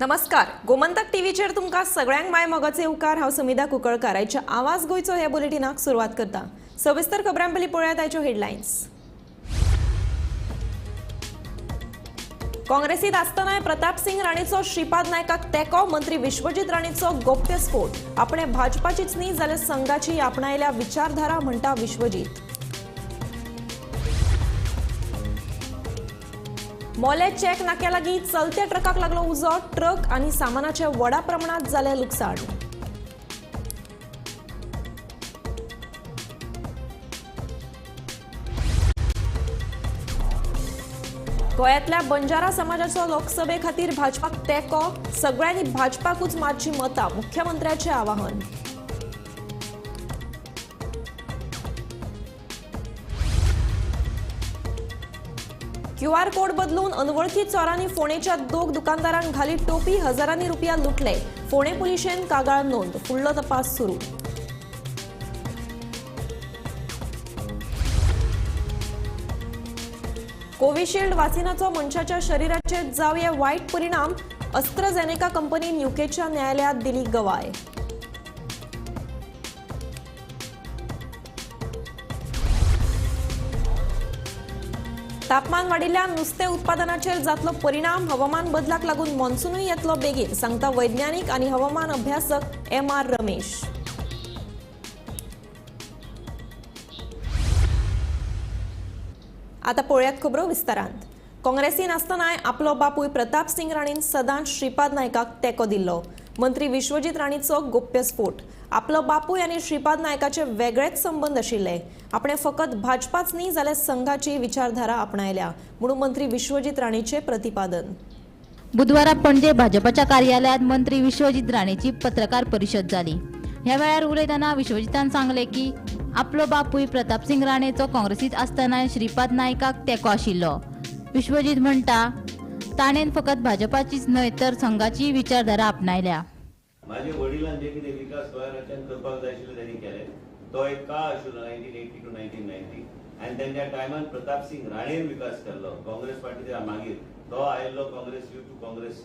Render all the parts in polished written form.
नमस्कार, गोमंतक टीव्हीचेर तुमकां सगळ्यांक माय मोगाचे उपकार. हांव समिधा कुंकळकार. आयच्या आवाज गोंयचो ह्या बुलेटिनाक सुरवात करता. सविस्तर खबरां पयलीं पळयात आयच्यो हेडलायन्स. काँग्रेसीत आसतनाय प्रताप सिंग राणेचो श्रीपाद नायकाक तेंको. मंत्री विश्वजीत राणेचो गोप्य स्फोट. आपणे भाजपाचीच न्ही जाल्यार संघाची आपणायल्या विचारधारा, म्हणटा विश्वजीत. मोले चेक नाक्या लागीं चलत्या ट्रकाक लागलो उजो. ट्रक आनी सामानाचे व्हडा प्रमाणात जालें लुकसाण. गोंयांतल्या बंजारा समाजाचो लोकसभे खातीर भाजपाक तेंको. सगळ्यांनी भाजपाकूच मारची मतां, मुख्यमंत्र्याचें आवाहन. क्यूआर कोड बदलून अनवळखी चोरांनी फोंडेच्या दोग दुकानदारांक घाली टोपी. हजारांनी रुपया लुटले. फोंडे पुलिशेन कागाळ नोंद, फुडलो तपास सुरू. कोविशिल्ड वासिनाचो मनशाच्या शरिराचेर जावये वायट परिणाम. अस्ट्राझेनेका कंपनीन युकेच्या न्यायालयात दिली गवाय. तापमान वाडिल्ल्यान नुस्तें उत्पादनाचेर जातलो परिणाम. हवामान बदलाक लागून मॉन्सूनूय येतलो बेगीन, सांगता वैज्ञानिक आनी हवामान अभ्यासक एम आर रमेश. आता पळयात खबरो विस्तारांत. काँग्रेसीन आसतनाय आपलो बापूय प्रताप सिंग राणेन सदांच श्रीपाद नायकाक तेंको दिल्लो. मंत्री विश्वजीत राणेचो गोप्य स्फोट. आपलो बापूय आनी श्रीपाद नायकाचे वेगळेच संबंद आशिल्ले. आपणे फकत भाजपाच न्ही जाल्यार संघाची विचारधारा आपणायल्या, म्हणून मंत्री विश्वजीत राणेचे प्रतिपादन. बुधवारा पणजे भाजपाच्या कार्यालयात मंत्री विश्वजीत राणेची पत्रकार परिशद जाली. ह्या वेळार उलयतना विश्वजितान सांगले की आपलो बापूय प्रतापसिंग राणेचो काँग्रेसीत आसतना श्रीपाद नायकाक तेंको आशिल्लो. विश्वजीत म्हणटा, ताणेन फकत भाजपाचीच न्हय तर संघाची विचारधारा आपणायल्या. माझे वडिलांनी जे कितें विकास गोंया राज्यान करपाक जाय आशिल्लो तेणी केले. तो एक काळ आशिल्लो 1980 to 1990 आनी तेंच्या टायमान प्रताप सिंग राणेन विकास केल्लो. काँग्रेस पार्टीच्या मागीर तो आयिल्लो काँग्रेस, यूथ काँग्रेस,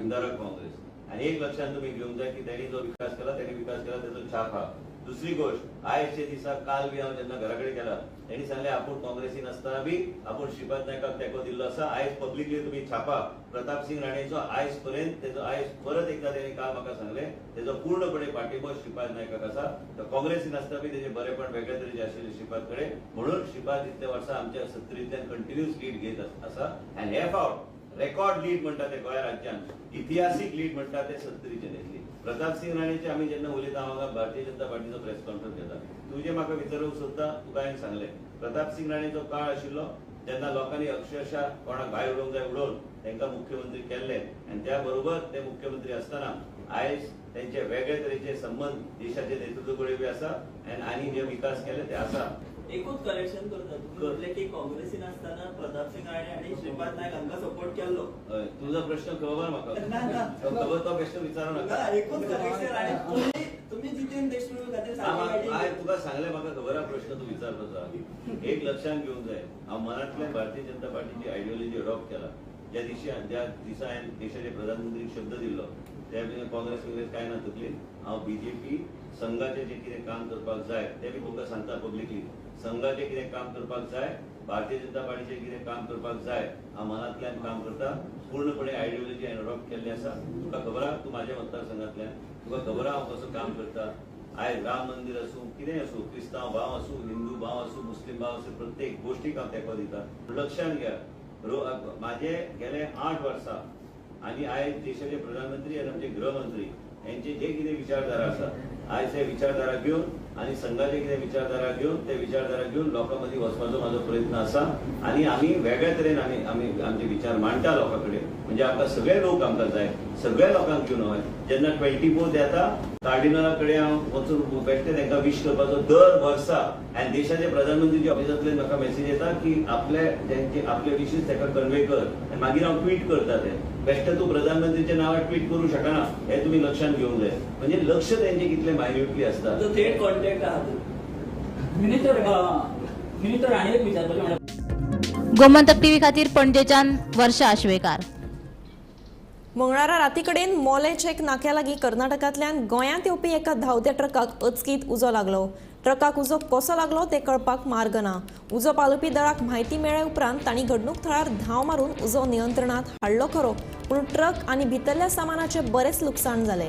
इंदिरा काँग्रेस. आनी एक लक्षात तुमी घेवंक जाय की तेणी जो विकास केला, तेणी विकास केला तेजो छाप आहा. दुसरी गोष्ट, आयचे दिसा काल बी हांव जेन्ना घरा कडेन गेला, तेणी सांगलें आपूण काँग्रेसीन आसतना बी आपूण श्रीपाद नायकाक तेंको दिल्लो आसा. आयज पब्लिकली तुमी छापा, प्रताप सिंग राणेचो आयज पर्यंत तेजो, आयज परत एकदा तेणी काल म्हाका सांगलें, तेजो पूर्णपणे पाठिंबो श्रीपाद नायकाक आसा. तर काँग्रेसीन आसतना बी तेजे बरेपण वेगळे तरेचे आशिल्ले श्रीपाद कडेन, म्हणून श्रीपाद इतले वर्सां आमच्या सत्तरींतल्यान कंटिन्युअस लीड घेत आसा. आनी हे फावट रेकॉर्ड लीड म्हणटा ते गोंय राज्यान, इतिहासीक लीड म्हणटा ते सत्तरीचे घेतली. प्रताप सिंग राणेचे आमी जेन्ना उलयता, हांव हांगा भारतीय जनता पार्टीचो प्रेस कॉन्फरन्स घेता. तूं जे म्हाका विचारूंक सोदता, तुका हांवें सांगलें, प्रताप सिंग राणेचो काळ आशिल्लो जेन्ना लोकांनी अक्षरशः कोणाक भायर उडोवंक जाय उडोवन तांकां मुख्यमंत्री केल्ले. आनी त्या बरोबर ते मुख्यमंत्री आसतना आयज तेंचे वेगळे तरेचे संबंद देशाचे नेतृत्व कडेन बी आसा आनी जे विकास केले ते आसा. एकूच करेक्शन करता. तुम्ही म्हटले की काँग्रेसीन आसतना प्रतापसिंग राणे आणि श्रीपाद नायक हांकां सपोर्ट केल्लो. हय, तुजो प्रश्न खबर म्हाका. ना, ना. खबर, तो प्रश्न विचारू नाका. ना, एकूच करेक्शन. आणि तुम्ही तुम्ही जितेंद्र देशमुख खातीर सारकी हांवें तुका सांगलें, म्हाका खबर आहा प्रश्न तूं विचारपाचो आहा. एक लक्षात घेवंक जाय, हांव मनांतल्यान भारतीय जनता पार्टीची आयडियोलॉजी अडॉप्ट केला. ज्या दिशी, ज्या दिसा हांवें देशाचे प्रधानमंत्रीक शब्द दिल्लो, त्या काँग्रेस बिंग्रेस कांय ना तकलीन. हांव बीजेपी संघाचें जें कितें काम करपाक जाय तें बी तुमकां सांगता पब्लिकली. संघाचें कितें काम करपाक जाय, भारतीय जनता पार्टीचें कितें काम करपाक जाय, हांव मनांतल्यान काम करता. पूर्णपणे आयडियोलॉजी हांवें अडॉप्ट केल्ली आसा. तुका खबर आहा, तूं म्हाज्या मतदारसंघांतल्यान, तुका खबर आहा हांव कसो काम करता. आयज राम मंदिर आसूं, कितेंय आसूं, क्रिस्तांव भाव आसूं, हिंदू भाव आसूं, मुस्लीम भाव आसूं, प्रत्येक गोश्टीक हांव तेंको दिता. लक्षात घ्या, माझे गेले 8 वर्सां आनी आयज देशाचे प्रधानमंत्री आनी आमचे गृहमंत्री यांचे जे कितें विचारधारा आसा, आयज ते विचारधारा घेवन आनी संघाचे कितें विचारधारा घेवन, ते विचारधारा घेवन लोकां मदीं वचपाचो म्हाजो प्रयत्न आसा. आनी आमी वेगळ्या तरेन आमी आमी आमचे विचार मांडटा लोकां कडेन. म्हणजे आमकां सगळे लोक आमकां जाय, सगळ्या लोकांक घेवन वय. जेन्ना 24 येता, कार्डिनला कडेन हांव वचून बेश्टें तांकां विश करपाचो दर वर्सा. आनी देशाचे प्रधानमंत्रीच्या ऑफिसांतल्यान म्हाका मेसेज येता की आपले तेंचे आपले विशीस ताका कन्वे कर आनी मागीर हांव ट्वीट करता. ते बेश्टें तूं प्रधानमंत्रीच्या नांवार ट्वीट करूंक शकना, हें तुमी लक्षांत घेवंक जाय. म्हणजे लक्ष तेंचें कितलें मायन्युटली आसता. तुमचो थेट कॉन्टॅक्ट आहा. मिनिस्टर, मिनिस्टर आनी एक विचारपाचें म्हणल्यार गोमंतक टीव्ही खातीर पणजेच्यान वर्षा आश्वेकार. मंगळारा रातीकडेन मोले चेक नाक्या लागीं कर्नाटकांतल्यान गोंयांत येवपी एका धांवत्या ट्रकाक अचकीत उजो लागलो. ट्रकाक उजो कसो लागलो ते कळपाक मार्ग ना. उजो पालोवपी दळाक म्हायती मेळ्ळे उपरांत तांणी घडणूक थळार धांव मारून उजो नियंत्रणांत हाडलो खरो, पूण ट्रक आनी भितरल्या सामानाचें बरेंच लुकसाण जालें.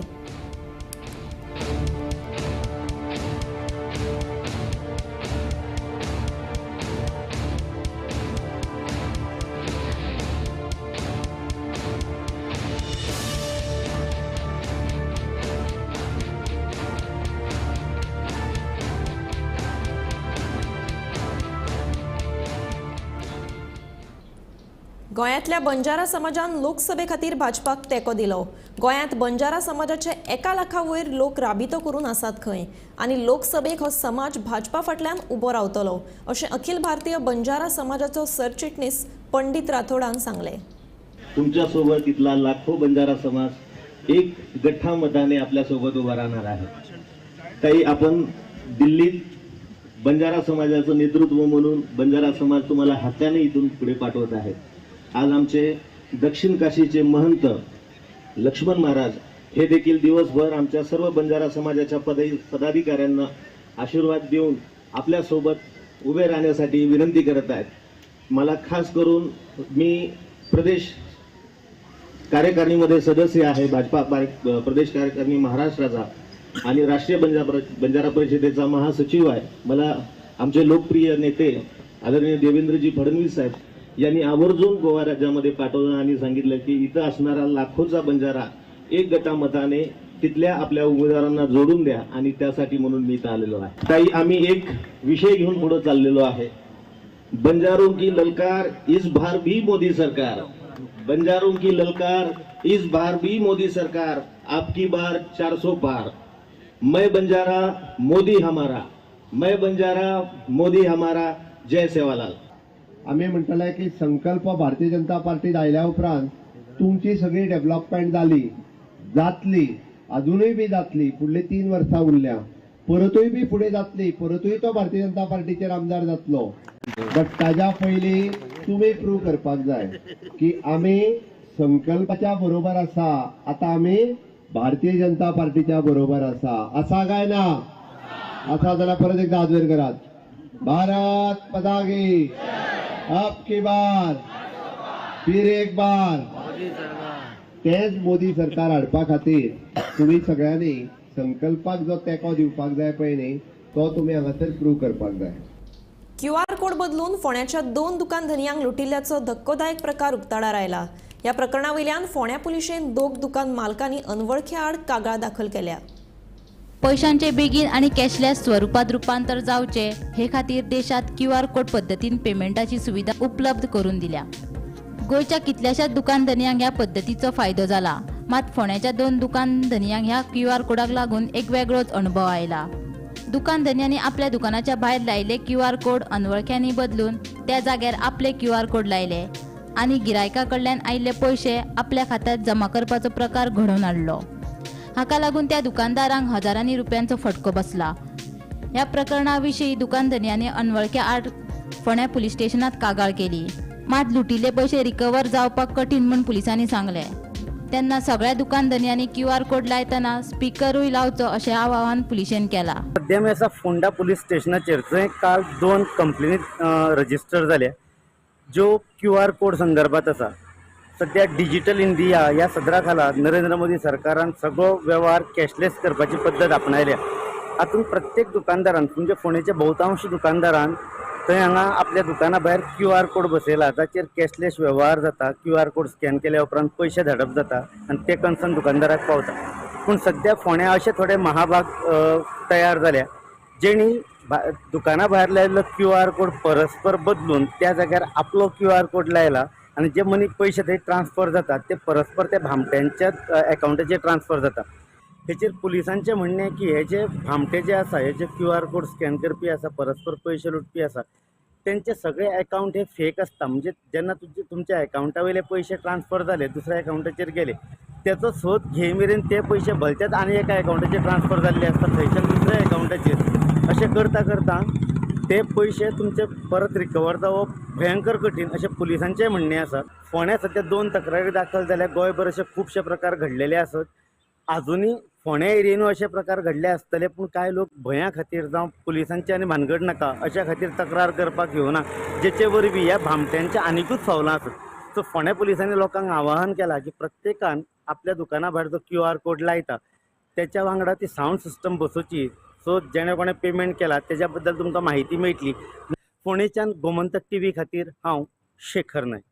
गोंयांतल्या बंजारा समाजान लोकसभे खातीर भाजपाक तेंको दिलो. गोंयांत बंजारा समाजाचे 1 लाखा वयर लोक राबितो करून आसात खंय आनी लोकसभेक हो समाज भाजपा फाटल्यान उबो रावतलो अशें अखिल भारतीय बंजारा समाजाचो सरचिटणीस पंडित राठोडान सांगलें. तुमच्या सोबत इथला लाखो बंजारा समाज एक गठ्ठा मताने आपल्या सोबत उभा राहणार आहे. काही आपण दिल्लीत बंजारा समाजाचं नेतृत्व म्हणून बंजारा समाज तुम्हाला हक्काने इथून पुढे पाठवत आहे. आज आमचे दक्षिण काशीचे महंत लक्ष्मण महाराज हे देखील दिवसभर आमच्या सर्व बंजारा समाजाच्या पदाधिकाऱ्यांना आशीर्वाद देऊन आपल्यासोबत उभे राहण्यासाठी विनंती करत आहेत. मला खास करून मी प्रदेश कार्यकारिणीमध्ये सदस्य आहे, भाजपा प्रदेश कार्यकारिणी महाराष्ट्राचा आणि राष्ट्रीय बंजारा परिषदेचा महासचिव आहे. मला आमचे लोकप्रिय नेते आदरणीय देवेंद्रजी फडणवीस साहेब यांनी आवर्जून गोवा राज्यामध्ये पाठवलं आणि सांगितलं की इथं असणारा लाखोचा बंजारा एक गटामताने तिथल्या आपल्या उमेदवारांना जोडून द्या आणि त्यासाठी म्हणून मी इथं आलेलो आहे. ताई, आम्ही एक विषय घेऊन पुढे चाललेलो आहे. बंजारों की ललकार इस बार भी मोदी सरकार, बंजारों की ललकार इस बार भी मोदी सरकार, आपकी बार 400 पार. मैं बंजारा मोदी हमारा, मैं बंजारा मोदी हमारा. जय सेवालाल. आमी म्हणटले की संकल्प भारतीय जनता पार्टी आयल्या उपरांत तुमची सगळी डेव्हलपमेंट जाली, जातली, अजूनय बी जातली. फुडली 3 वर्सां उरल्या, परतूय बी फुडें जातली, परतूय तो भारतीय जनता पार्टीचेर आमदार जातलो. बट ताज्या पयलीं तुमी प्रूव करपाक जाय की आमी संकल्पाच्या बरोबर आसा, आतां आमी भारतीय जनता पार्टीच्या बरोबर आसा. आसा काय ना? आसा जाल्यार परत एकदा हात वयर करात. भारत पदागी अब की बार फिर एक बार. तेच मोदी सरकार हाडपा खातीर तुमी सगळ्यांनी संकल्पाक जो तेंको दिवपाक जाय पळय न्ही, तो तुमी हांगासर प्रूव करपाक जाय. क्यूआर कोड बदलून फोंड्याच्या 2 दुकान धनयांक लुटिल्ल्याचो धक्कोदायक प्रकार उक्ताडार आयला. ह्या प्रकरणा वयल्यान फोंड्या पुलिशेन 2 दुकान मालकांनी अनवळख्या आड कागाळ दाखल केल्या. पैशांचे बेगीन आणि कॅशलेस स्वरूपात रूपांतर जावचे हे खातीर देशात क्यूआर कोड पद्दतीन पेमेंटाची सुविधा उपलब्ध करून दिल्या. गोंयच्या कितल्याशाच दुकान धनयांक ह्या पद्दतीचो फायदो जाला. मात फोंड्याच्या 2 दुकान धनयांक ह्या क्यूआर कोडाक लागून एक वेगळोच अनुभव आयला. दुकान धनयांनी आपल्या दुकानाच्या भायर लायिल्ले क्यूआर कोड अनवळख्यांनी बदलून त्या जाग्यार आपले क्यूआर कोड लायले आनी गिरायका कडल्यान आयिल्ले पयशे आपल्या खात्यात जमा करपाचो प्रकार घडोवन हाडलो. हाका लागून त्या दुकानदारांक हजारांनी रुपयांचो फटको बसला. ह्या प्रकरणा विशीं दुकान धनयांनी अनवळख्या आड फोंड्या पुलीस स्टेशनात कागाळ केली. मात लुटिल्ले पयशे रिकवर जावपाक कठीण म्हूण पुलिसांनी सांगलें. तेन्ना सगळ्या दुकान धनयांनी क्यूआर कोड लायतना स्पिकरूय लावचो अशें आवाहन पुलिशेन केलां. सध्या आमी आसा फोंडा पुलीस स्टेशनाचेर, जंय काल 2 कंप्लेनी रजिस्टर जाल्या ज्यो क्यूआर कोड संदर्भात आसा. सध्या डिजिटल इंडिया ह्या सदरा खाला नरेंद्र मोदी सरकारान सगळो वेव्हार कॅशलेस करपाची पद्दत आपणायल्या. हातूंत प्रत्येक दुकानदारान, म्हणजे फोंडेच्या बहुतांश दुकानदारान थंय हांगा आपल्या दुकाना भायर क्यूआर कोड बसयला, जाचेर कॅशलेस वेव्हार जाता. क्यूआर कोड स्कॅन केल्या उपरांत पयशे धाडप जाता आनी ते कन्सर्न दुकानदाराक पावता. पूण सध्या फोंड्या अशे थोडे महाभाग तयार जाल्या जेणी दुकाना भायर लायिल्लो क्यूआर कोड परस्पर बदलून त्या जाग्यार आपलो क्यूआर कोड लायला आनी जे मनी पयशे थंय ट्रान्सफर जातात ते परस्पर त्या भामट्यांच्या एकावंटाचेर ट्रान्सफर जाता. हेचेर पुलिसांचें म्हणणें की हे जे भामटे जे आसा, हे जे क्यूआर कोड स्कॅन करपी आसा, परस्पर पयशे लुटपी आसा, तेंचे सगळे एकावंट हे फेक आसता. म्हणजे जेन्ना तुमच्या एकावंटा वयले पयशे ट्रान्सफर जाले दुसऱ्या एकावंटाचेर गेले, तेचो सोद घेय मेरेन ते पयशे भलत्याच आनी एका एकावंटाचेर ट्रान्सफर जाल्ले आसता, थंयच्यान दुसऱ्या एकावंटाचेर. अशें करता करता ते पयशे तुमचे परत रिकवर जावप भयंकर कठीण अशें पुलिसांचें म्हणणें आसा. फोंड्या सद्या 2 तक्रारी दाखल जाल्या. गोंयभर अशे खुबशे प्रकार घडलेले आसत. आजुनूय फोंड्या एरियेनूय अशे प्रकार घडले आसतले, पूण कांय लोक भंया खातीर जावं पुलिसांचे आनी भानगड नाका अशा खातीर तक्रार करपाक येवना, जेचे वरवीं ह्या भामट्यांचे आनिकूच फावलां आसत. सो फोंड्या पुलिसांनी लोकांक आवाहन केलां की प्रत्येकान आपल्या दुकाना भायर जो QR code लायता त्याच्या वांगडा ती सावंड सिस्टम बसोवची, सो जेणे कोणें पेमेंट केला तेज्या बद्दल तुमकां म्हायती मेळटली. फोंडेच्यान गोमंतक टीव्ही खातीर हांव शेखर नायक.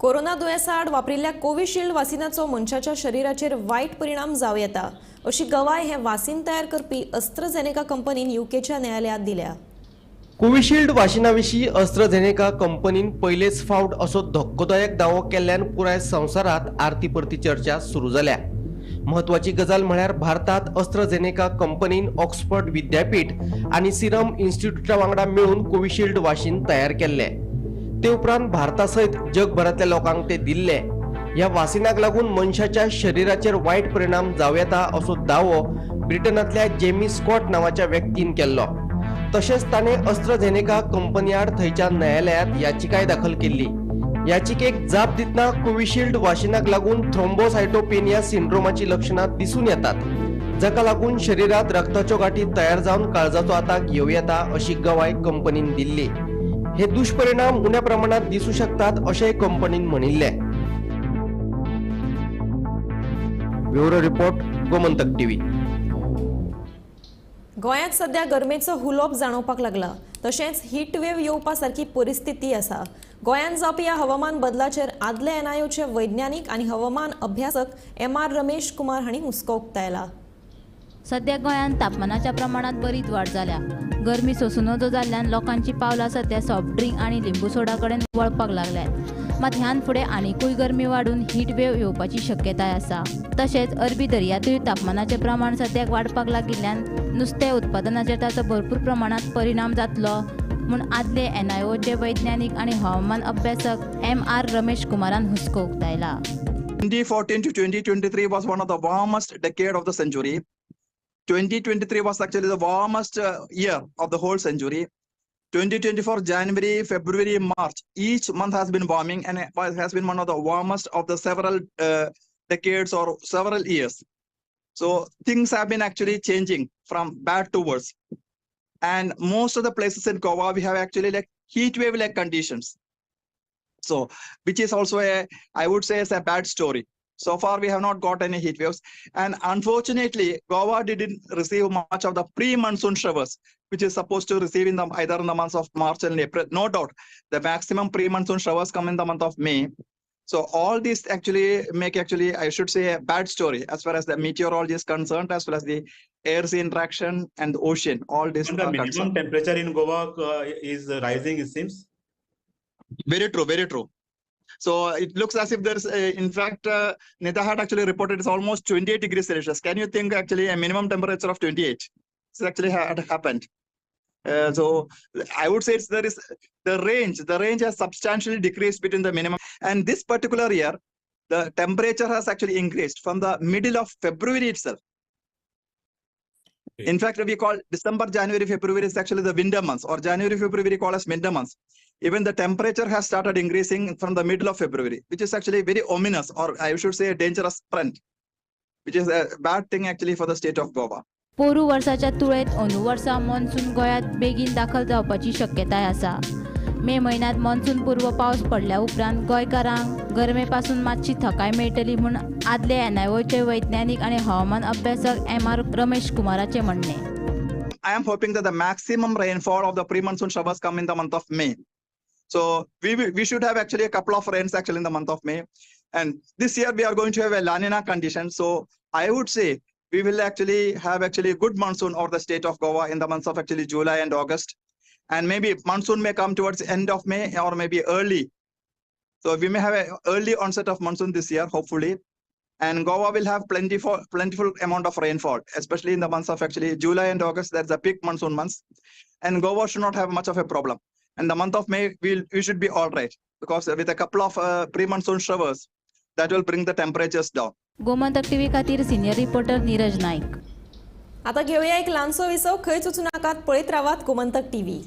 कोरोना दुयेंसा आड वापरिल्ल्या कोविशिल्ड वासिनाचो मनशाच्या शरिराचेर वायट परिणाम जावं येता अशी गवाय हें वासीन तयार करपी अस्ट्राझेनेका कंपनीन युकेच्या न्यायालयात दिल्या. कोविशिल्ड वाशिना विशीं अस्ट्राझेनेका कंपनीन पयलेच फावट असो धक्कोदायक दावो केल्ल्यान पुराय संवसारांत आरती परती चर्चा सुरू जाल्या. म्हत्वाची गजाल म्हळ्यार भारतात अस्ट्राझेनेका कंपनीन ऑक्सफर्ड विद्यापीठ आनी सिरम इन्स्टिट्यूटा वांगडा मेळून कोविशिल्ड वाशीन तयार केल्लें. ते उपरांत भारता सयत जगभरांतल्या लोकांक ते दिल्ले. ह्या वासिनाक लागून मनशाच्या शरिराचेर वायट परिणाम जावं येता असो दावो ब्रिटनांतल्या जेमी स्कॉट नांवाच्या व्यक्तीन केल्लो. तशेंच ताणें अस्ट्राझेनेका कंपनी आड थंयच्या न्यायालयांत याचिकाय दाखल केल्ली. याचिकेक जाप दितना कोविशिल्ड वाशिनाक लागून थ्रोम्बोसायटोपेनिया सिंड्रोमाची लक्षणां दिसून येतात, जाका लागून शरिरांत रक्ताच्यो गांठी तयार जावन काळजाचो आताक येवं येता अशी गवाय कंपनीन दिल्ली. हे दुष्परिणाम उण्या प्रमाणात दिसू शकतात अशेंय कंपनीन म्हणिल्लें. Bureau report, Gomantak TV. गोंयांत सध्या गरमेचो हुलोप जाणवपाक लागला, तशेंच हीट वेव येवपा सारकी परिस्थिती आसा. गोंयांत जावपी ह्या हवामान बदलाचेर आदले एनआयओचे वैज्ञानीक आनी हवामान अभ्यासक एम.आर. रमेश कुमार हांणी हुस्को उक्तायला. सध्या गोंयांत तापमानाच्या प्रमाणात बरीच वाड जाल्या. गरमी सोसूं नजो जाल्ल्यान लोकांची पावलां सध्या सॉफ्ट ड्रिंक आनी लिंबू सोडा कडेन वळपाक लागल्यात. मात ह्यान फुडें आनिकूय गरमी वाडून हीट वेव येवपाची शक्यताय आसा. तशेंच अरबी दर्यांतूय तापमानाचें प्रमाण सद्याक वाडपाक लागिल्ल्यान नुस्तें उत्पादनाचेर ताचो भरपूर प्रमाणांत परिणाम जातलो म्हूण आदले एनआयओचे वैज्ञानीक आनी हवामान अभ्यासक एम.आर. रमेश कुमारान हुस्को उक्तायला. 2014 to 2023 was one of the warmest decade of the century. 2023 was actually the warmest year of the whole century. 2024 January, February, March, each month has been warming and has been one of the warmest of the several decades or several years. So things have been actually changing from bad to worse. And most of the places in Goa, we have actually like heat wave like conditions. So, which is also a, I would say, is a bad story. So far, we have not got any heat waves. And unfortunately, Goa didn't receive much of the pre-monsoon showers, which is supposed to receive in the either in the months of March and April. No doubt, the maximum pre-monsoon showers come in the month of May. So all these actually make actually, I should say, a bad story as far as the meteorology is concerned, as well as the air-sea interaction and the ocean. All this. And the minimum concerned. Temperature in Goa is rising, it seems. Very true, very true. So it looks as if there's, in fact, Nita had actually reported it's almost 28 degrees Celsius. Can you think actually a minimum temperature of 28? This actually had happened. So I would say it's, there is the range has substantially decreased between the minimum. And this particular year, the temperature has actually increased from the middle of February itself. Okay. In fact, we call December, January, February is actually the winter months, or January, February call as winter months. Even the temperature has started increasing from the middle of February, which is actually very ominous, or I should say a dangerous trend, which is a bad thing actually for the state of Goa. पोरू वर्साच्या तुळेत अंदू वर्सा monsoon गोंयांत बेगीन दाखल जावपाची शक्यताय आसा. मे म्हयन्यांत मॉन्सून पूर्व पावस पडल्या उपरांत गोंयकारांक गरमे पासून मातशी थकाय मेळटली म्हूण आदले एनआयओचे वैज्ञानीक आनी हवामान अभ्यासक एम.आर. रमेश कुमाराचें म्हणणें. I am hoping that the maximum rainfall of the pre-monsoon showers come in the month of May. So we should have actually a couple of rains actually in the month of May. And this year we are going to have a La Nina condition. So I would say we will actually have actually a good monsoon over the state of Goa in the months of actually July and August. And maybe monsoon may come towards the end of May or maybe early. So we may have an early onset of monsoon this year, hopefully. And Goa will have plentiful amount of rainfall, especially in the months of actually July and August. That's the peak monsoon months. And Goa should not have much of a problem. And the month of May, we should be all right, because with a couple of pre-monsoon showers, That will bring the temperatures down. Gomantak TV खातीर senior reporter Neeraj Naik. आता घेऊया एक ल्हानसो विसव. खंयच वचूं नाकात, पळयत रावात गोमंतक टीव्ही.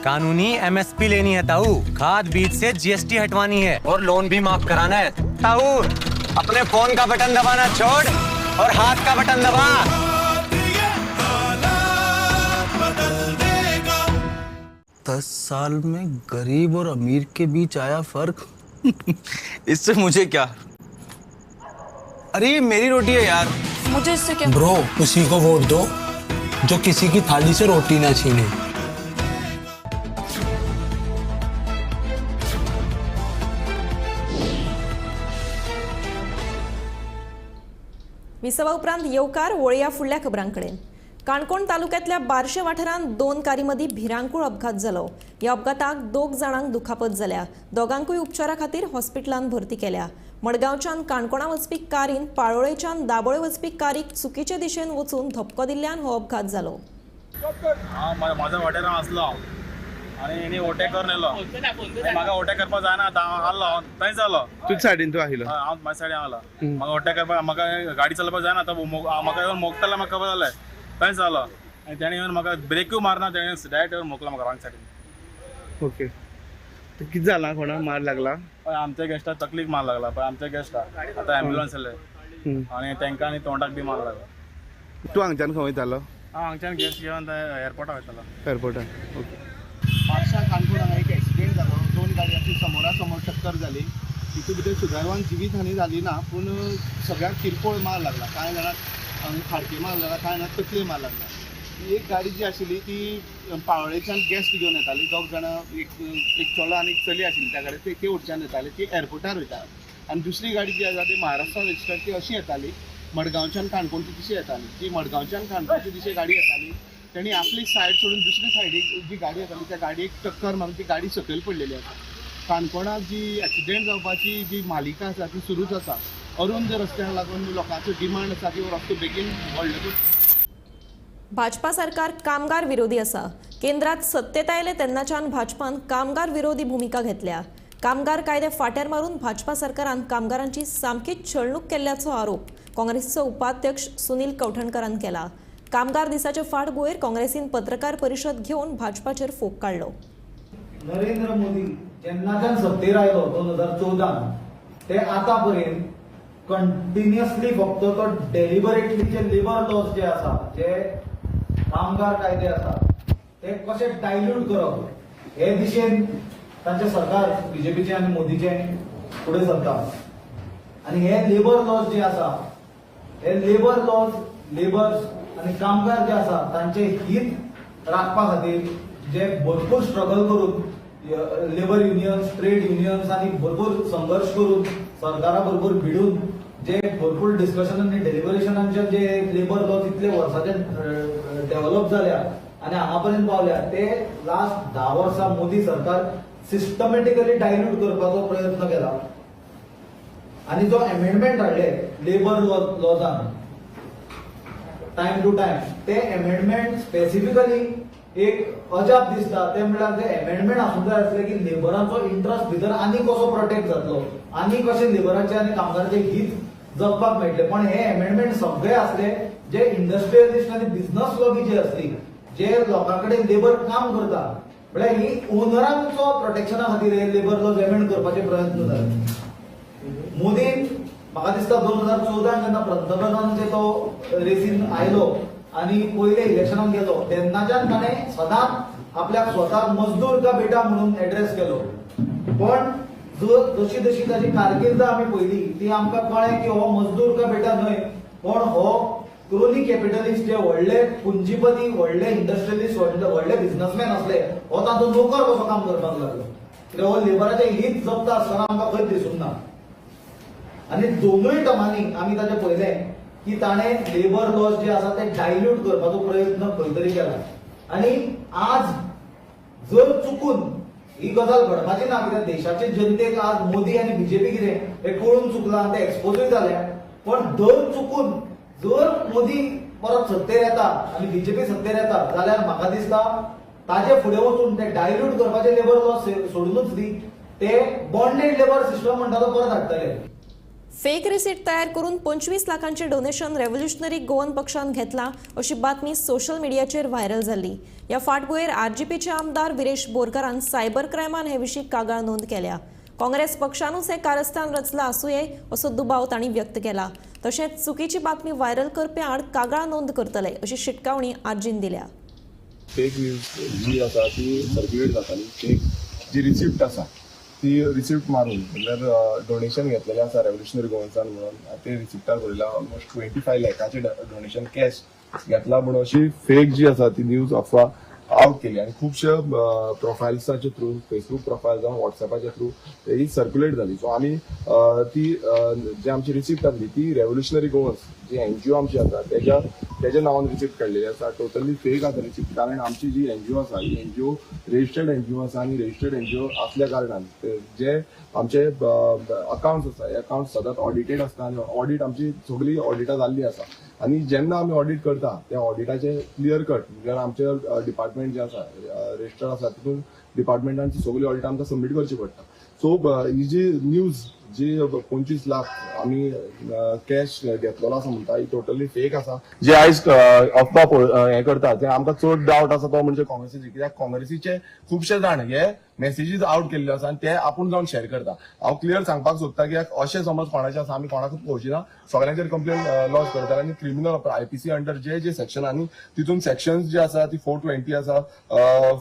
कानूनी एमएसपी लेनी है ताऊ, खाद बीज से जीएसटी हटवानी है और लोन भी माफ कराना है ताऊ। अपने फोन का बटन दबाना छोड़ और हाथ का बटन दबा। 10 साल में गरीब और अमीर के बीच आया फर्क। इससे मुझे क्या? अरे मेरी रोटी है यार, मुझे इससे क्या? ब्रो उसी को वोट दो जो किसी की थाली से रोटी ना छीने। विसवा उपरांत येवकार वळया फुडल्या खबरांकडेन. काणकोण तालुक्यांतल्या बार्शे वाठारांत 2 कारी मदीं भिरांकूळ अपघात जालो. ह्या अपघाताक 2 जाणांक दुखापत जाल्या. दोगांकूय उपचारा खातीर हॉस्पिटलांत भरती केल्या. मडगांवच्यान काणकोणा वचपी कारीन पाळोळेच्यान दाबोळे वचपी कारीक चुकीचे दिशेन वचून धपको दिल्ल्यान हो अपघात जालो. हांव म्हाज्या वाटेर आसलो आनी हेणी ओवरटेक करून येयलो. म्हाका ओवरटेक करपाक जायना, हांव आहलो थंय जालो. तुज्या सायडीन तूं आशिल्लो? हांव म्हाज्या सायडीन आहलो. म्हाका ओवरटेक करपाक, म्हाका गाडी चलोवपाक जायना, तो म्हाका येवन मोगतालो, म्हाका खबर जालें, थंय जालो. आनी तेणें येवन म्हाका ब्रेकूय मारना, तेणें डायरेक्ट येवन मोकलो म्हाका रॉंग सायडीन. ओके, कितें जालां? कोणाक मार लागला? हय, आमच्या गेस्टाक तकलीक मार लागला. पळय आमच्या गेस्टाक आतां एम्बुलन्स येयले आनी तांकां आनी तोंडाक बी मार लागला. तूं हांगच्यान खंय वयतालो? हांव हांगच्यान गेस्ट घेवन एअरपोर्टाक वयतालो. एअरपोर्टाक, ओके. म्हापशा काणकोण हांगा एक एक्सिडेंट जालो. 2 गाडयांची समोरासमोर टक्कर जाली. तितूंत भितर सुदैवान जिवीत हानी जाली ना, पूण सगळ्यांक किरकोळ मार लागला. कांय जाणांक खाडके मार लागला, कांय जाणांक तकले मार लागला. एक गाडी जी आशिल्ली ती पाळोळेच्यान गेस्ट घेवन येताली. 2 जाणां, एक चलो आनी एक चली आशिल्ली त्या गाडयेर, ते वटच्यान येताले, ती एअरपोर्टार वयता. आनी दुसरी गाडी जी आसा ती महाराष्ट्रा रजिस्टर्ड, ती अशी येताली मडगांवच्यान काणकोणची दिशे येताली. जी मडगांवच्यान काणकोणची दिशे गाडी येताली तेणी आपली सायड सोडून दुसरी सायडीक जी गाडी येताली त्या गाडयेक टक्कर मारून ती गाडी सकयल पडलेली आसा. काणकोणाक जी एक्सिडेंट जावपाची जी मालिका आसा ती सुरूच आसा. अरुंद रस्त्यांक लागून लोकांचो डिमांड आसा की हो रस्तो बेगीन व्हडलो. भाजपा सरकार कामगार विरोधी आसा. केंद्रात सत्तेत आयले तेन्नाच्यान भाजपान कामगार विरोधी भूमिका घेतल्या. कामगार कायदे फाट्यार मारून भाजपा सरकारान कामगारांची सामकीच छळणूक केल्ल्याचो आरोप काँग्रेसचो उपाध्यक्ष सुनील कवठणकरान केला. कामगार दिसाचे फाटभुंयेर काँग्रेसीन पत्रकार परिशद घेवन भाजपाचेर फोग काडलो. नरेंद्र मोदी जेन्नाच्यान सत्तेर आयलो 2014 ते आतां पर्यंत कंटिन्युअसली फक्त तो डेलिबरेटली जे लेबर लॉज जे आसा, जे कामगार कायदे आसा ते कशे डायल्यूट करप हे दिशेन तांचे सरकार बीजेपीचे आनी मोदीचे फुडें सरता. आनी हे लेबर लॉज जे आसा हे लेबर लॉज लेबर्स आनी कामगार जे आसा तांचे हित राखपा खातीर जे भरपूर स्ट्रगल करून लेबर युनियन्स, ट्रेड युनियन्स आनी भरपूर संघर्श करून सरकारा बरोबर भिडून जे भरपूर डिस्कशन आनी डेलिबरेशनांचे जे लेबर लॉज इतले वर्साचे डेव्हलप जाल्या आनी हांगा पर्यंत पावल्या ते लास्ट 10 वर्सां मोदी सरकार सिस्टमॅटिकली डायल्यूट करपाचो प्रयत्न केला. आनी जो एमेंडमेंट हाडले लेबर लॉजान टायम टू टायम ते एमेंडमेंट स्पेसिफिकली एक अजाप दिसता ते म्हणल्यार ते एमेंडमेंट आसूंक जाय आसले की लेबरांचो इंट्रस्ट भितर आनी कसो प्रोटेक्ट जातलो आनी कशें लेबरांचे आनी कामगारांचे हित जगपाक मेळटले. पण हे एमेंडमेंट सगळे आसले जे इंडस्ट्रियलिस्ट आनी बिझनस लॉबी जी आसली जे लोकां कडेन लेबर काम करता म्हळ्यार ही ओनरांचो प्रोटेक्शना खातीर हे लेबर लॉज एमेंड करपाचे प्रयत्न जाले. मोदीन म्हाका दिसता 2014 जेन्ना पंतप्रधानाचे तो रेसीन आयलो आनी पयले इलेक्शनाक गेलो तेन्नाच्यान ताणें सदांच आपल्याक स्वताक मजदूर का बेटा म्हणून एड्रेस केलो. पण जशी जशी ताची कारकीर्द आमी पळयली ती आमकां कळ्ळें की हो मजदूर का बेटा न्हय पण हो क्रोनी कॅपिटलिस्ट जे व्हडले पुंजीपती, व्हडले इंडस्ट्रियलिस्ट, व्हडले बिझनसमॅन आसले हो तांचो नोकर कसो काम करपाक लागलो. कित्याक हो लेबराचें हित जगता आसतना आमकां खंयच दिसूंक ना. आनी दोनूय टर्मांनी आमी ताचे पळयलें की ताणें लेबर लॉज जे आसा ते डायल्यूट करपाचो प्रयत्न खंय तरी केला. आनी आज जर चुकून ही गजाल घडपाची ना, कित्याक देशाचे जनतेक आज मोदी आनी बीजेपी कितें हें कळून चुकलां आनी ते एक्सपोजूय जाल्या, पण दर चुकून जर मोदी परत सत्तेर येता आनी बीजेपी सत्तेर येता जाल्यार म्हाका दिसता ताजे फुडें वचून ते डायल्यूट करपाचे लेबर लॉ सोडूनच दी, ते बॉन्डेड लेबर सिस्टम म्हणटा तो परत हाडटले. फेक रिसीट तयार करून 25 लाखांचे डोनेशन रेव्होल्युशनरी गोवन पक्षान घेतला अशी बातमी सोशल मिडियाचेर व्हायरल जाल्ली. ह्या फाटभुंयेर आरजीपीचे आमदार विरेश बोरकारान सायबर क्रायमान हे विशीं कागाळ नोंद केल्या. काँग्रेस पक्षानूच हें कारस्थान रचलां आसुये असो दुबाव तांणी व्यक्त केला. तशेंच चुकीची बातमी व्हायरल करप्यां आड कागाळ नोंद करतले अशी शिटकावणी आरजीन दिल्या. फेक न्यूज जी आसा ती सर्क्युलेट जाताली. फेक जी रिसिप्ट आसा ती रिसिप्ट मारून म्हणल्यार डोनेशन घेतलेलें आसा रेव्होल्युशनरी गोवन्सान म्हणून ते रिसिप्टार बरयला ऑलमोस्ट 25 लाखाचें डोनेशन कॅश घेतला म्हणून अशी फेक जी आसा ती न्यूज अफवा आवट केली. आनी खुबशे प्रोफायल्साचे थ्रू, फेसबूक प्रोफायल जावं वॉट्सॅपाच्या थ्रू ही सर्क्युलेट जाली. सो आमी ती जी आमची रिसिप्ट आसली ती रेव्होल्युशनरी गोवन्स जी एनजीओ आमची आसा तेज्या नांवान रिसिप्ट काडलेली आसा. टोटली फेक आसा रिसिप्ट, कारण आमची जी एनजीओ आसा ही एनजीओ रजिस्टर्ड एनजीओ आसा आनी रजिस्टर्ड एनजीओ असल्या कारणान जे आमचे अकाउंट्स आसा हे अकाउंट्स सदांच ऑडिटेड आसता आनी ऑडिट आमची सगळी ऑडिटां जाल्ली आसा. आनी जेन्ना आमी ऑडिट करता त्या ऑडिटाचे क्लियर कट म्हणल्यार आमचे डिपार्टमेंट जे आसा रजिस्टर आसा तितून डिपार्टमेंटांची सगळी ऑडिट आमकां सबमीट करची पडटा. सो ही जी न्यूज जी 25 लाख आमी कॅश घेतलेलो आसा म्हणटा ही टोटली फेक आसा. जे आयज अफवा हें करता ते आमकां चड डावट आसा तो म्हणजे काँग्रेसीचे, कित्याक काँग्रेसीचे खुबशे जाण हे मेसेजीस आवट केल्ले आसा आनी ते आपूण जावन शेअर करता. हांव क्लियर सांगपाक सोदता की अशें समज कोणाचें आसा आमी कोणाकूच पळोवची ना, सगळ्यांचेर कंप्लेन लॉज करतले आनी क्रिमिनल आयपीसी अंडर जे जे सेक्शन आनी तितून सेक्शन्स जे आसा ती 420 आसा,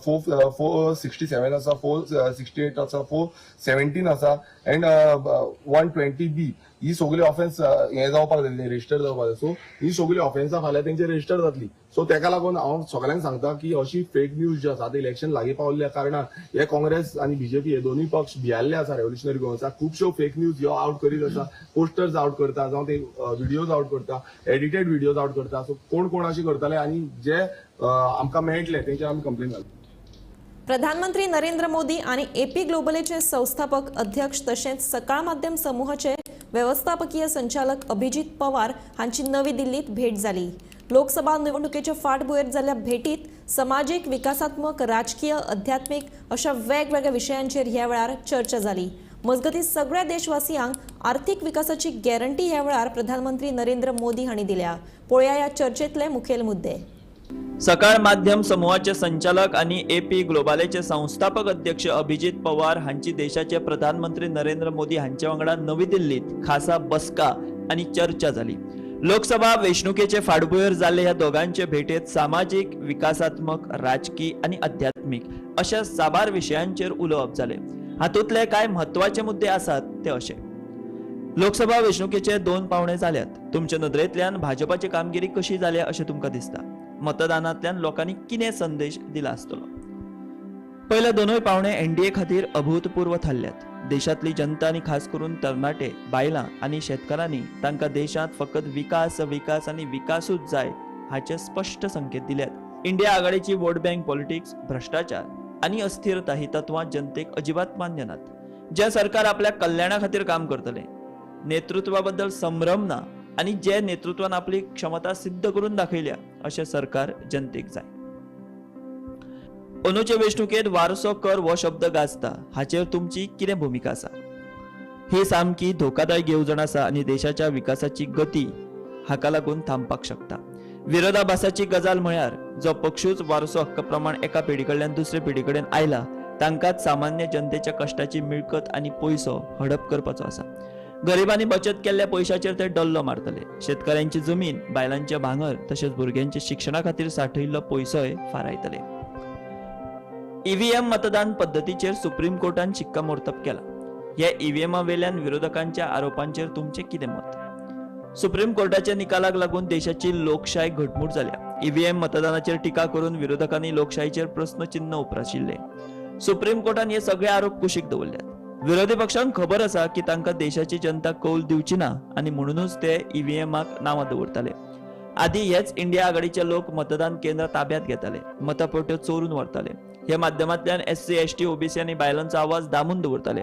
467 आसा, 468 आसा, 417 आसा एंड 120B ही सगळी ऑफेन्स हें जावपाक जाय, रजिस्टर जावपाक जाय. सो ही सगळी ऑफेन्सां फाल्यां तेंचे रजिस्टर जातली. सो तेका लागून हांव सगळ्यांक सांगता की अशी फेक न्यूज जी आसा आतां इलेक्शन लागीं पावल्ल्या कारणान हे काँग्रेस आनी बीजेपी हे दोनूय पक्ष भियाल्ले आसा रेव्होल्युशनरी गोवन्साक. खुबश्यो फेक न्यूज ह्यो आवट करीत आसा, पोस्टर्स आवट करता जावं ते व्हिडियोज आवट करता, एडिटेड व्हिडियोज आवट करता. सो कोण कोण अशें करतले आनी जे आमकां मेळटले तेंचेर आमी कंप्लेन घालता. प्रधानमंत्री नरेंद्र मोदी आनी एपी ग्लोबलेचे संस्थापक अध्यक्ष तशेंच सकाळ माध्यम समूहाचे वेवस्थापकीय संचालक अभिजीत पवार हांची नवी दिल्लीत भेट जाली. लोकसभा निवडणुकेच्या फाटभुंयेर जाल्ल्या भेटीत समाजीक, विकासात्मक, राजकीय, अध्यात्मीक अशा वेगवेगळ्या विशयांचेर ह्या वेळार चर्चा जाली. मजगतीं सगळ्या देशवासियांक आर्थिक विकासाची गॅरंटी ह्या वेळार प्रधानमंत्री नरेंद्र मोदी हांणी दिल्या. पळोवया ह्या चर्चेतले मुखेल मुद्दे. सकाळ माध्यम समूहाचे संचालक आणि एपी ग्लोबालेचे संस्थापक अध्यक्ष अभिजीत पवार हांची देशाचे प्रधानमंत्री नरेंद्र मोदी हांचे वांगडा नवी दिल्लीत खासा बसका आणि चर्चा जाली. लोकसभा वेंचणुकेचे फाटभुंयेर जाल्ले ह्या दोगांचे भेटेत सामाजीक, विकासात्मक, राजकी आणि आध्यात्मीक अशा साबार विशयांचेर उलोवप जालें. हातूंतले कांय म्हत्वाचे मुद्दे आसात ते अशे. लोकसभा वेंचणुकेचे 2 पावणे जाल्यात. तुमचे नदरेंतल्यान भाजपाची कामगिरी कशी जाल्या अशें तुमकां दिसता? मतदानांतल्यान लोकांनी कितें संदेश दिला आसतलो? पयले दोनूय पावणे एनडीए खातीर अभूतपूर्व थारल्यात. देशांतली जनता आनी खास करून तरणाटे, बायलां आनी शेतकारांनी तांकां देशांत फकत विकास, विकास आनी विकासूच जाय हाचे स्पश्ट संकेत दिल्यात. इंडिया आघाडीची वोट बँक पॉलिटिक्स, भ्रश्टाचार आनी अस्थिरता ही तत्वां जनतेक अजिबात मान्य नात. जें सरकार आपल्या कल्याणा खातीर काम करतलें, नेतृत्वा बद्दल संभ्रम ना आनी जे नेतृत्वान आपली क्षमता सिद्ध करून दाखयल्या अशें सरकार जनतेक जाय. अंदूचे वेंचणुकेंत वारसो कर हो शब्द गाजता, हाचेर तुमची कितें भुमिका आसा? ही सामकी धोकादायक येवजण आसा आनी देशाच्या विकासाची गती हाका लागून थांबपाक शकता. विरोधाभासाची गजाल म्हळ्यार जो पक्षूच वारसो हक्क प्रमाण एका पिढी कडल्यान दुसरे पिढी कडेन आयला तांकांच सामान्य जनतेच्या कश्टाची मिळकत आनी पयसो हडप करपाचो आसा. गरिबांनी बचत केल्ल्या पयशाचेर ते डल्लो मारतले. शेतकऱ्यांची जमीन, बायलांचे भांगर तशेंच भुरग्यांच्या शिक्षणा खातीर साठयिल्लो पयसोय फारायतले. ईव्हीएम मतदान पद्दतीचेर सुप्रीम कोर्टान शिक्कामोर्तब केला. ह्या ईव्हीएमा वेल्यान विरोधकांच्या आरोपांचेर तुमचें कितें मत? सुप्रीम कोर्टाच्या निकालाक लागून देशाची लोकशाय घटमूट जाल्या. ईव्हीएम मतदानाचेर टिका करून विरोधकांनी लोकशायेचेर प्रस्नचिन्ह उप्राशिल्ले. सुप्रीम कोर्टान हे सगळे आरोप कुशीक दवरल्यात. विरोधी पक्षांक खबर आसा की तांकां देशाची जनता कौल दिवची ना आनी म्हणूनच ते ईव्हीएमाक नांवां दवरताले. आदी हेच इंडिया आघाडीचे लोक मतदान केंद्र ताब्यात घेताले, मतपेट्यो चोरून व्हरताले. हे माध्यमांतल्यान एससी, एसटी, ओबीसी आनी बायलांचो आवाज दामून दवरताले.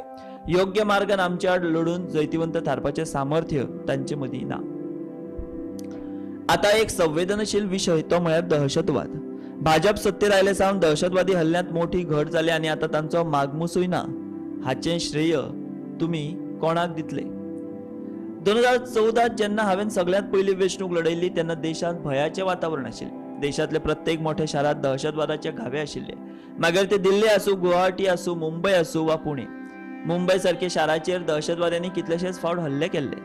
योग्य मार्गान आमचे आड लढून जैतिवंत थारपाचें सामर्थ्य तांचे मदीं ना. आता एक संवेदनशील विशय तो म्हळ्यार दहशतवाद. भाजप सत्तेर आयले सावन दहशतवादी हल्ल्यांत मोठी घट जाली आनी आतां तांचो मागमुसूय ना. हाचें श्रेय तुमी कोणाक दितले? 2014 जेन्ना हांवें सगळ्यांत पयली वेंचणूक लढयल्ली तेन्ना देशांत भंयाचें वातावरण आशिल्लें. देशांतले प्रत्येक मोठ्या शारांत दहशतवादाचे घावे आशिल्ले. मागीर ते दिल्ली आसूं, गुवाहाटी आसूं, मुंबय आसूं वा पुणे. मुंबय सारके शाराचेर दहशतवाद्यांनी कितलेशेच फावट हल्ले केल्ले.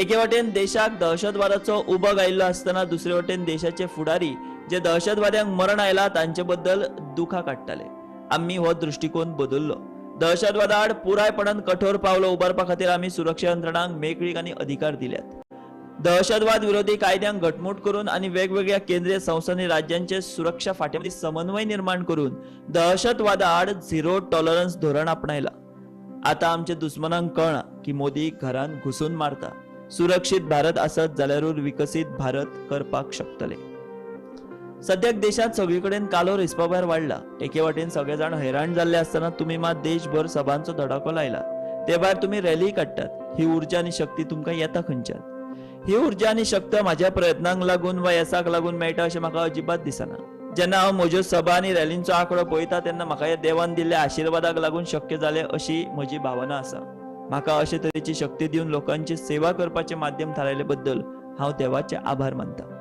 एके वटेन देशाक दहशतवादाचो उबग आयिल्लो आसतना दुसरे वटेन देशाचे फुडारी जे दहशतवाद्यांक मरण आयला तांचे बद्दल दुखां काडटाले. आमी हो दृश्टिकोन बदल्लो. दहशतवादा आड पुरायपणान कठोर पावलां उबारपा खातीर आमी सुरक्षा यंत्रणांक मेकळीक आनी अधिकार दिल्यात. दहशतवाद विरोधी कायद्यांक घटमूट करून आनी वेगवेगळ्या केंद्रीय संस्थांनी राज्यांचे सुरक्षा फांट्यांनी समन्वय निर्माण करून दहशतवादा आड झिरो टॉलरन्स धोरण आपणायला. आतां आमच्या दुस्मनांक कळ्ळां की मोदी घरांत घुसून मारता. सुरक्षीत भारत आसत जाल्यारूच विकसीत भारत करपाक शकतले. सद्याक देशांत सगळे कडेन कालोर हिसपा भायर वाडला. एके वाटेन सगळे जाण हैराण जाल्ले आसतना तुमी मात देशभर सभांचो धडाको लायला. ते भायर तुमी रॅली काडटात. ही उर्जा आनी शक्ती तुमकां येता खंयच्यान? ही उर्जा आनी शक्त म्हाज्या प्रयत्नांक लागून वा येसाक लागून मेळटा अशें म्हाका अजिबात दिसना. जेन्ना हांव म्हज्यो सभा आनी रॅलींचो आंकडो पळयता तेन्ना म्हाका ह्या देवान दिल्ल्या आशिर्वादाक लागून शक्य जालें अशी म्हजी भावना आसा. म्हाका अशे तरेची शक्ती दिवन लोकांची सेवा करपाचें माध्यम थारायले बद्दल हांव देवाचे आभार मानता.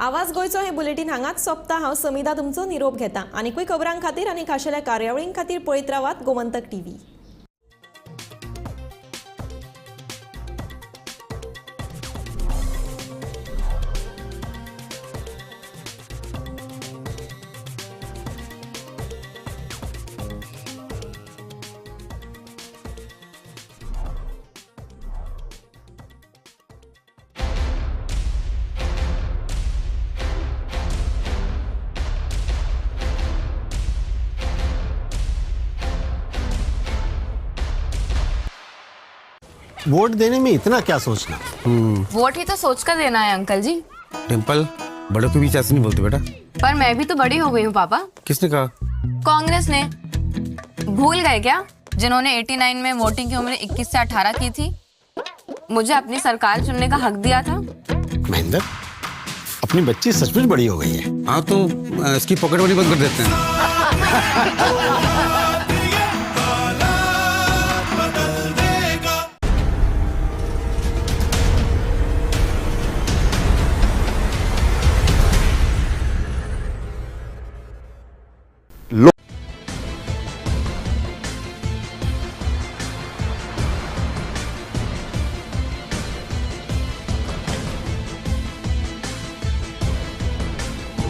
आवाज गोंयचो हे बुलेटीन हांगाच सोंपता. हांव समिधा तुमचो निरोप घेता. आनीकूय खबरां खातीर आनी खाशेल्या कार्यावळीं खातीर पळयत रावात गोमंतक टीव्ही. वोट देने में इतना क्या सोचना? वोट ही तो सोच कर देना है अंकल जी। डिम्पल, बड़ों के बीच ऐसे नहीं बोलते बेटा। पर मैं भी तो बड़ी हो गई हूँ पापा। किसने कहा? कांग्रेस ने। भूल गए क्या, जिन्होंने 89 में वोटिंग की उम्र 21 से 18 की थी, मुझे अपनी सरकार चुनने का हक दिया था। महेंद्र, अपनी बच्ची सचमुच बड़ी हो गई है। हाँ तो इसकी पॉकेट मनी बंद कर देते हैं।